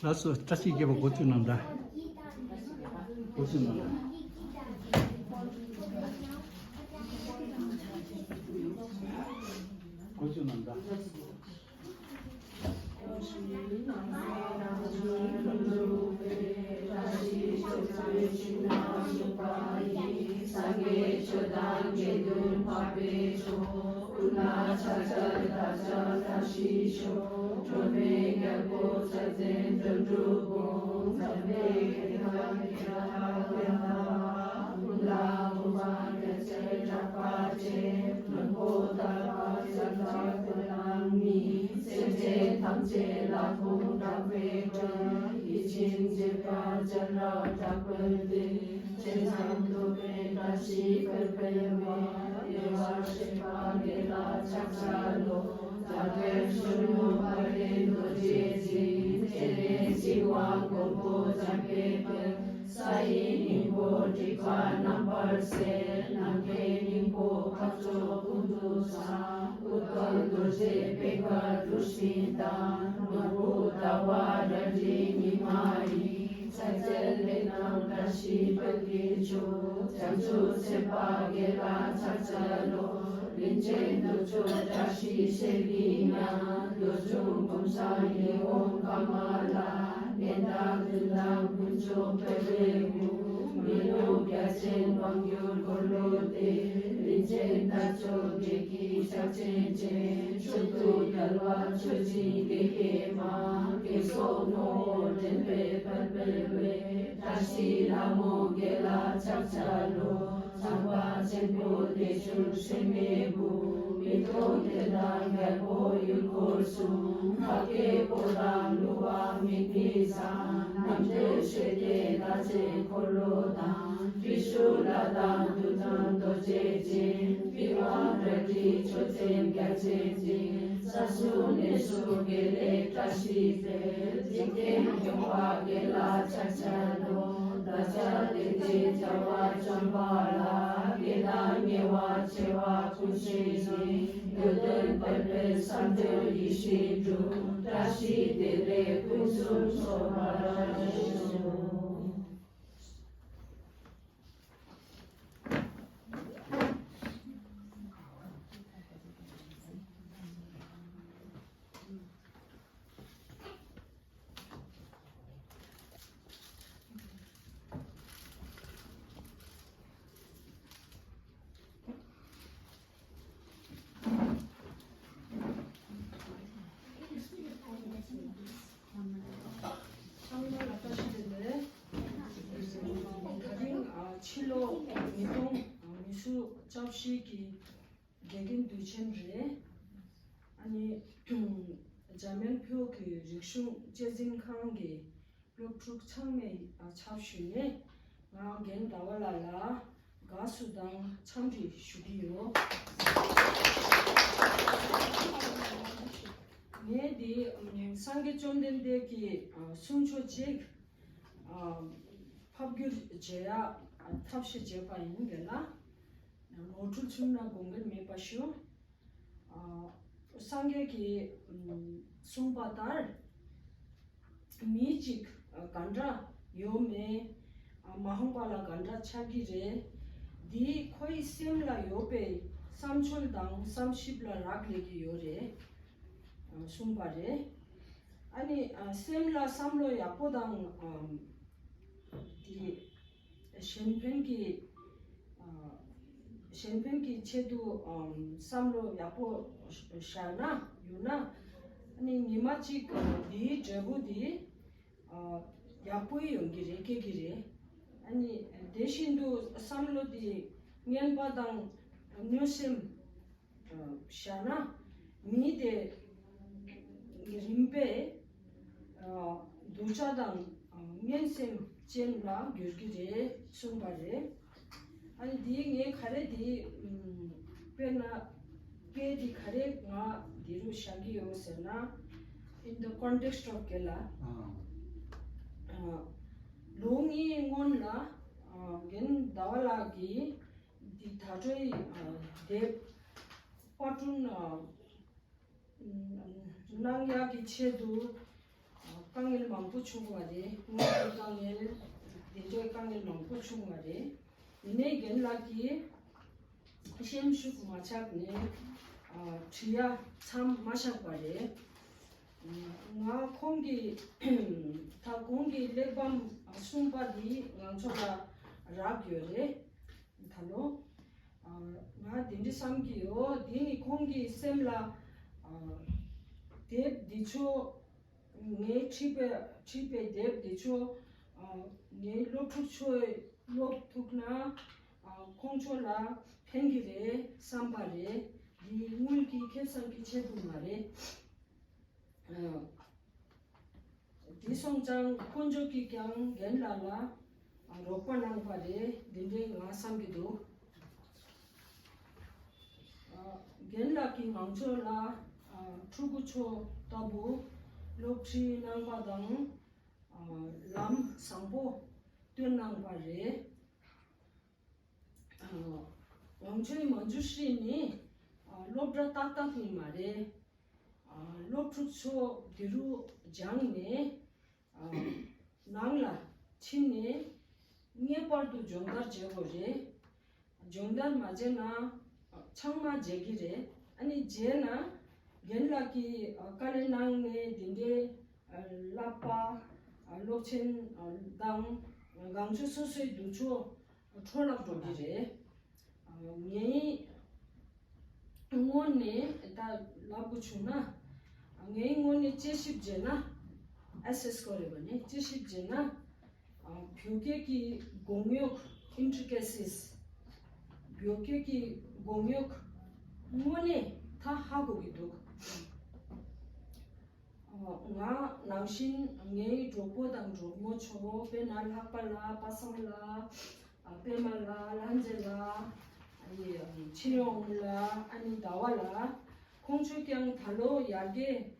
다시 이게 뭐 고추난다. 고추난다. 고추난다. 칠로 미동 미수 접시기 개긴 두천제 아니 자면표 그 육sun 제진康게 벽축 창매 잡슈네 나겐 다발라라 가수당 참지 슈디요 네디 상계 쫀된데기 순초직 팝규 제야 탑시 제가 있는 게라 노출 충나 공간 메파쇼 상계기 송바달 미직 간다 요메 마홍발라 간다 차기제 디 코이 셈라 요페 삼촌당 30라 락레기 요레 송바레 아니 셈라 삼로 야포당 디 셴펜기 체도 삼로 야포 샤나 유나 아니 니마치 디 제부디 야포이 용기레 케기레 아니 대신도 삼로디 미안바당 뉴셈 샤나 미데 림페 두차당 미엔셈 젠라 gyurgire sungbare ani dinge khare di pena pe di khare nga diru shagi yosena in the context of kela longi ngon la gen dawala gi di thajoi de patun nangya gi chedu 강일 망부 충고하리 무엇 강일 대조 강일 망부 충고하리 이내 견라기 시험수 마착네 주야 참 마셔봐리 나 공기 다 공기 레밤 숨바디 랑초라 라교레 달로 나 딘디 삼기요 디니 공기 셈라 뎁 디초 네 치페 뎁 디초 네 로투초에 로투크나 공초라 팽기레 삼바레 이 물기 개성기 제부마레 디송장 콘조기 경 겐라라 로빠낭바레 딘데 삼기도 겐라기 망초라 투구초 타부 록시 낭바당 람 상보 뜬낭바레 왕초이 먼주시니 롭드라 딱딱니 말에 롭투초 디루 장네 낭라 친네 니에파르도 종달 제고제 종달 마제나 창마 제기레 아니 제나 겐라키 칼레낭네 딘데 라파 롭친 당 강추 소소이 두초 촐락 조기레 녜이 응원네 다 라부추나 녜이 응원네 70제나 assess 거래버네 70제나 벽계기 공역 intricacies 벽계기 공역 응원네 다 하고 기도 nga nangshin 녜이 조포당 조모 초 베날 하팔라 파상라 페말라 란젤라 아니 치료올라 아니 다왈라 공출경 달로 야게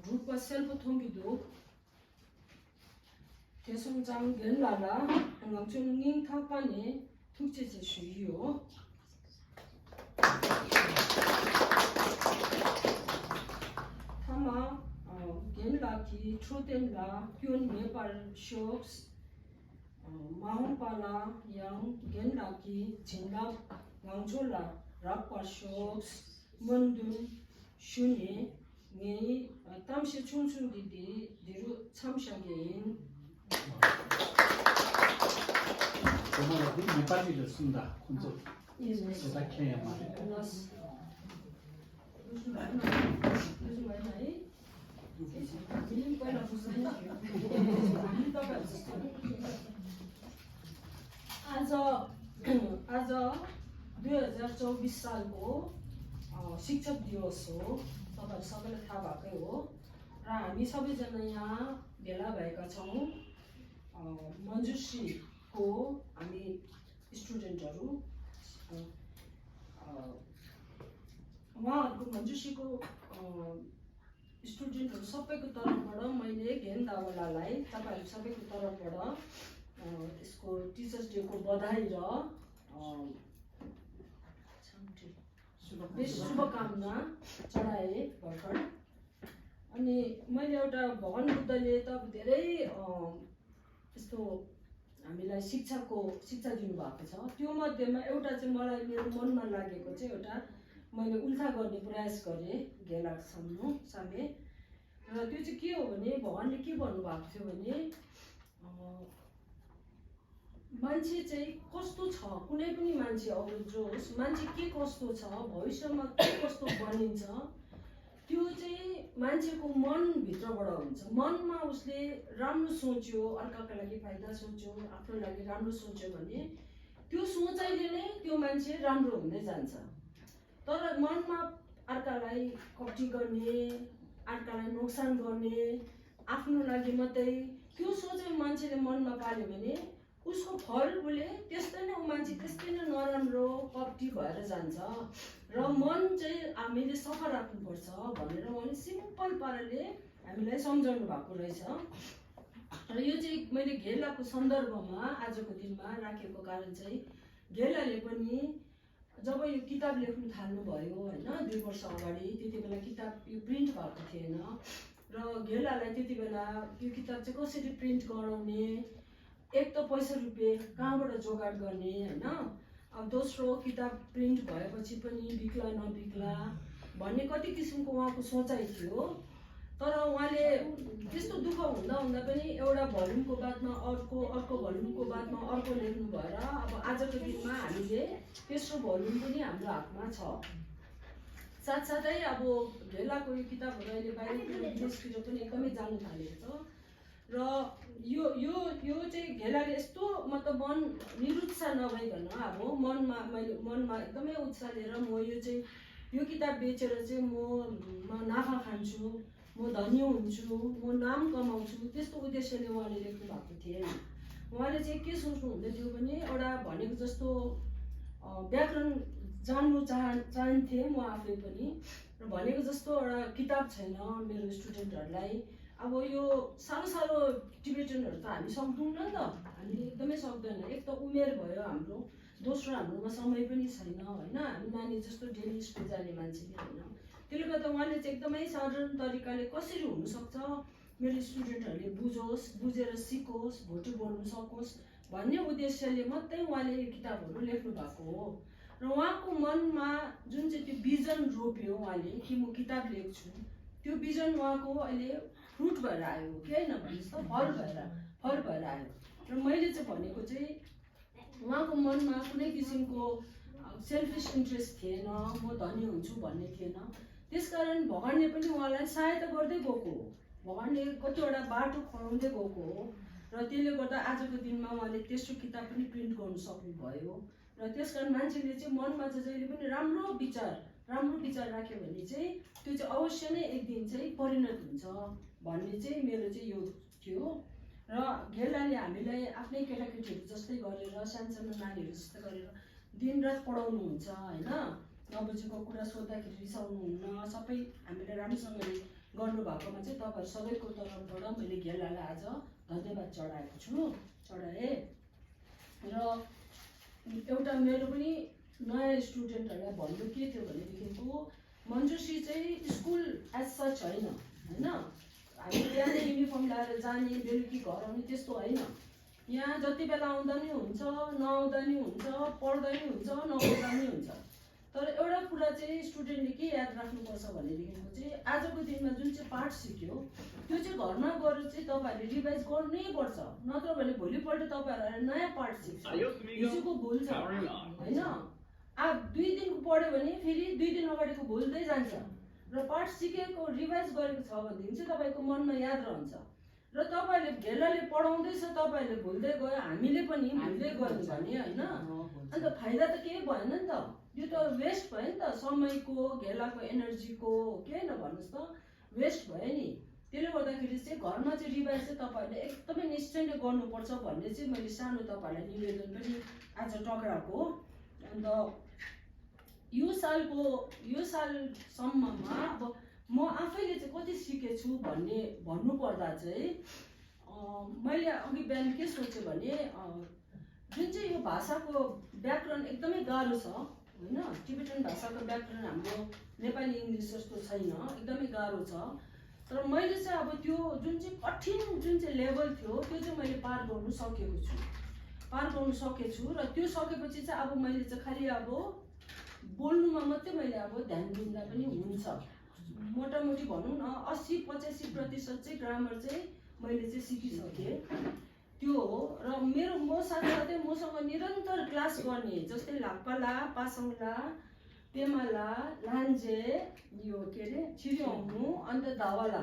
루파 셀프 통기도 대성장 연라라 한강촌닝 탁반에 tuk제제 주요 타마 겐라키 트로텐라 퓨온 네팔 쇼크스 마홍팔라 양 겐라키 진락 왕졸라 락파 쇼크스 먼둔 슈니 네 땀시 충충디디 디루 참샤게인 정말 이 빨리 쓴다. 콘조. 시작해야 말. 요즘 많이 밀린 거라 무슨 आज 2024 सालको शिक्षक दिवस हो तपाईहरु सबैलाई थाहा भएकै हो र हामी सबैजना यहाँ भेला भएका छौं मञ्जुश्रीको हामी स्टुडेन्टहरु उहाँहरुको मञ्जुश्रीको स्टुडेन्टहरु सबैको तर्फबाट मैले घेन दावालालाई तपाईहरु सबैको तर्फबाट यसको टिचर्स डे को बधाई र शुभकामना चढाए भर्खर अनि मैले एउटा भगवान बुद्धले त धेरै यस्तो हामीलाई शिक्षा दिनु भएको छ त्यो मध्येमा एउटा चाहिँ मलाई मेरो मनमा लागेको चाहिँ एउटा मैले उल्था गर्ने प्रयास गरे गेलाक्सम्म सामे र त्यो चाहिँ के हो भने भगवानले के भन्नु भएको थियो भने मान्छे चाहिँ कस्तो छ कुनै पनि मान्छे अरु जोस मान्छे के कस्तो छ भविष्यमा के कस्तो बनिन्छ त्यो चाहिँ मान्छेको मन भित्रबाट हुन्छ मनमा उसले राम्रो सोच्यो अर्काका लागि फाइदा सोच्यो आफ्नो लागि राम्रो सोच्यो भने त्यो सोचाइले नै त्यो मान्छे राम्रो हुँदै जान्छ तर मनमा अर्कालाई कपटी गर्ने अर्कालाई नोक्सान गर्ने आफ्नो लागि मात्रै त्यो सोचाइ मान्छेले मनमा पाल्यो भने उसको फल उसले त्यस्तै नै मान्छे त्यस्तै नै नराम्रो कपटी भएर जान्छ र मन चाहिँ हामीले सफा राख्नुपर्छ भनेर उहाँले सिम्पल पाराले हामीलाई सम्झाउनु भएको रहेछ र यो चाहिँ मैले घेलाको सन्दर्भमा आजको दिनमा राखेको कारण चाहिँ घेलाले पनि जब यो किताब लेख्नु थाल्नु भयो हैन 2 वर्ष अगाडि त्यति बेला किताब यो प्रिन्ट भएको थिएन र घेलालाई त्यति बेला यो किताब चाहिँ कसरी प्रिन्ट गराउने, एक त पैसा रुपियाँ कहाँबाट जोगाड गर्ने होइन, अब दोस्रो किताब प्रिन्ट भएपछि पनि बिक्ला नबिक्ला भन्ने कति किसिमको उहाँको सोचाइ थियो। तर उहाँले त्यस्तो दुःख हुँदा हुँदा पनि एउटा भोल्युमको बादमा अर्को, अर्को भोल्युमको बादमा अर्को लेख्नु भएर अब आजको दिनमा हामीले तेस्रो भोल्युम पनि हाम्रो हातमा छ। साथसाथै अब घेलाको यो किताबहरू अहिले बाहिरतिर विदेशतिर पनि एकदमै जानु थालेको छ र यो यो यो चाहिँ घेलाले यस्तो मतलब मन निरुत्साह नभइकन अब मनमा एकदमै उत्साह लिएर म यो चाहिँ यो किताब बेचेर चाहिँ म नाफा खान्छु, म धनी हुन्छु, म नाम कमाउँछु, त्यस्तो उद्देश्यले उहाँले लेख्नु भएको थिएन। उहाँले चाहिँ के सोच्नु हुँदै थियो भने एउटा भनेको जस्तो व्याकरण जान्नु चाहन्थे म आफै पनि, र भनेको जस्तो एउटा किताब छैन मेरो स्टुडेन्टहरूलाई। अब यो सानो सानो टिबेटनहरू त हामी सक्दैनौँ नि त, हामीले एकदमै सक्दैन। एक त उमेर भयो हाम्रो, दोस्रो हाम्रोमा समय पनि छैन होइन, हामी नानी जस्तो डेली स्कुल जाने मान्छेले होइन। त्यसले गर्दा उहाँले चाहिँ एकदमै साधारण तरिकाले कसरी हुनसक्छ मेरो स्टुडेन्टहरूले बुझोस्, बुझेर सिकोस्, भोटे बोल्नु सकोस् भन्ने उद्देश्यले मात्रै उहाँले यो किताबहरू लेख्नु भएको हो। र उहाँको मनमा जुन चाहिँ त्यो बिजन रोप्यो उहाँले कि म किताब लेख्छु, त्यो बिजन उहाँको अहिले फ्रुट भएर आयो कि होइन भन्नुहोस् त, फल भएर आयो। र मैले चाहिँ भनेको चाहिँ उहाँको मनमा कुनै किसिमको सेल्फिस इन्ट्रेस्ट थिएन, म धनी हुन्छु भन्ने थिएन। त्यसकारण भगवान्ले पनि उहाँलाई सहायता गर्दै गएको हो, भगवान्ले कतिवटा बाटो खुवाउँदै गएको हो र त्यसले गर्दा आजको दिनमा उहाँले तेस्रो किताब पनि प्रिन्ट गर्नु सक्नुभयो। र त्यसकारण मान्छेले चाहिँ मनमा चाहिँ जहिले पनि राम्रो विचार राख्यो भने चाहिँ त्यो चाहिँ अवश्य नै एक दिन चाहिँ परिणत हुन्छ भन्ने चाहिँ मेरो चाहिँ यो थियो। र घेलाले हामीलाई आफ्नै केटाकेटीहरू जस्तै गरेर, सानो नानीहरू जस्तै गरेर दिनरात पढाउनुहुन्छ होइन, नबुझेको कुरा सोद्धाखेरि रिसाउनुहुन्न, सबै हामीले राम्रोसँगले गर्नुभएकोमा चाहिँ तपाईँहरू सबैको तर्फबाट मैले घेलालाई आज धन्यवाद चढाएँ। र एउटा मेरो पनि नयाँ स्टुडेन्टहरूलाई भन्नु के थियो भनेदेखिको मञ्जुश्री चाहिँ स्कुल एज सच होइन, हामी बिहानै युनिफर्म लगाएर जाने, बेलुकी घर आउने त्यस्तो होइन। यहाँ जति बेला आउँदा नि हुन्छ, नआउँदा नि हुन्छ, पढ्दा नि हुन्छ, नपढ्दा नि हुन्छ। तर एउटा कुरा चाहिँ स्टुडेन्टले के याद राख्नुपर्छ भनेदेखिको चाहिँ आजको दिनमा जुन चाहिँ पाठ सिक्यो त्यो चाहिँ घरमा गएर चाहिँ तपाईँहरूले रिभाइज गर्नै पर्छ, नत्र भने भोलिपल्ट तपाईँहरूलाई नयाँ पाठ सिक्छ, हिजोको भुल छ होइन। अब 2 दिनको पढ्यो भने फेरि 2 दिन अगाडिको भुल्दै जान्छ, र पाठ सिकेको रिभाइज गरेको छ भनेदेखि चाहिँ तपाईँको मनमा याद रहन्छ। र तपाईँहरूले घेलाले पढाउँदैछ, तपाईँहरूले भुल्दै गयो, हामीले पनि भुल्दै गयौँ भने होइन, अन्त फाइदा त केही भएन नि त, यो त वेस्ट भयो नि त, समयको, घेलाको, एनर्जीको के होइन भन्नुहोस् त, वेस्ट भयो नि। त्यसले गर्दाखेरि चाहिँ घरमा चाहिँ रिभाइज चाहिँ तपाईँहरूले एकदमै निश्चयले गर्नुपर्छ भन्ने चाहिँ मैले सानो तपाईँहरूलाई निवेदन पनि आज टक्राएको। अन्त यो सालसम्ममा अब म आफैले चाहिँ कति सिकेछु भन्नुपर्दा चाहिँ मैले अघि बिहान के सोचेँ भने जुन चाहिँ यो भाषाको व्याकरण एकदमै गाह्रो छ होइन, टिबेटन भाषाको व्याकरण हाम्रो नेपाली इङ्ग्लिस जस्तो छैन, एकदमै गाह्रो छ। तर मैले चाहिँ अब त्यो जुन चाहिँ कठिन जुन चाहिँ लेभल थियो त्यो चाहिँ मैले पार गर्नु सकेछु र त्यो सकेपछि चाहिँ अब मैले चाहिँ खालि अब बोल्नुमा मात्रै मैले अब ध्यान दिँदा पनि हुन्छ। मोटामोटी भनौँ न 80-85% चाहिँ ग्रामर चाहिँ मैले चाहिँ सिकिसकेँ, त्यो हो। र म साथसाथै मसँग निरन्तर क्लास गर्ने जस्तै लाप्पाला, पासौला, पेमाला, लान्जे, यो के अरे छिरिआउनु, अन्त धावाला,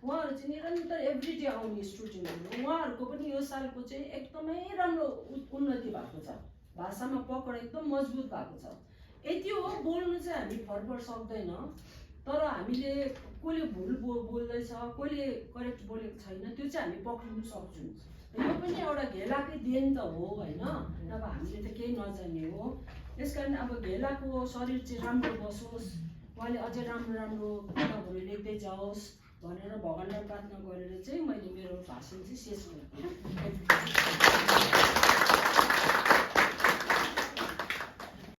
उहाँहरू चाहिँ निरन्तर एभ्रिडे आउने स्टुडेन्टहरू, उहाँहरूको पनि यो सालको चाहिँ एकदमै राम्रो उन्नति भएको छ, भाषामा पकड एकदम मजबुत भएको छ। यति हो, बोल्नु चाहिँ हामी फरफर सक्दैन, तर हामीले कसले भुल बोल्दैछ, कसले करेक्ट बोलेको छैन त्यो चाहिँ हामी पक्रिनु सक्छौँ। यो पनि एउटा घेलाकै देन त हो होइन, अब हामीले त केही नजान्ने हो। त्यसकारण अब घेलाको शरीर चाहिँ राम्रो बसोस्, उहाँले अझै राम्रो किताबहरू लेख्दै जाओस् भनेर भगवान्लाई प्रार्थना गरेर चाहिँ मैले मेरो भाषण चाहिँ शेष गरेँ।